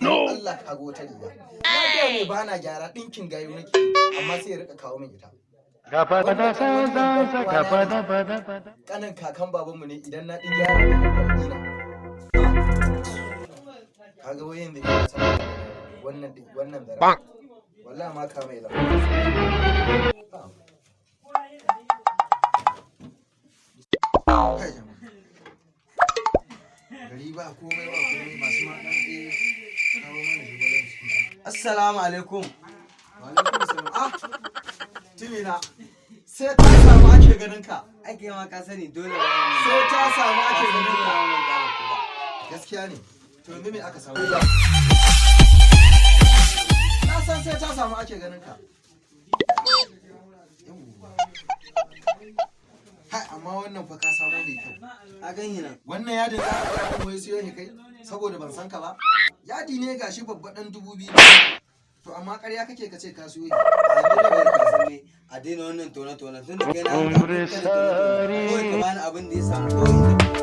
No! Allah ka ga wata riga. Na gaya mai ba na gyara, ɗinkin gayu nake yi, amma sai ya rika kawo min ita. Wannan ɗan uwana ne. Kanin kakan babanmu ne, idan na ɗin gyara mai abu ina. Kaga wai yanzu ina son wannan ɗin, wannan zaren. Wallahi ma ka mai zama. Kai jama'a. Gari ba komai ba komai, masu ma ɗan kawo mana shugaban su. Assalamu alaikum. Wa alaikum salam. Ah, Timina, sai ta samu ake ganin ka. Ake ma ka sani dole. Sai ta samu ake ganin ka. Gaskiya ne. To yanzu me aka samu? Na san sai ta samu ake ganin ka. Yawwa. Hai, amma wannan fa ka samo mai kyau. A gani nan. Wannan yadin za ka ga wai siyo ne kai saboda ban san ka ba. Yadi ne gashi babba dan 2000. To amma ƙarya kake ka ce ka siyo shi. A dole bari ka san ne. A daina wannan tone-tone tun da kai na ka tone-tone. Kawai ka bani abin da ya samu kawai.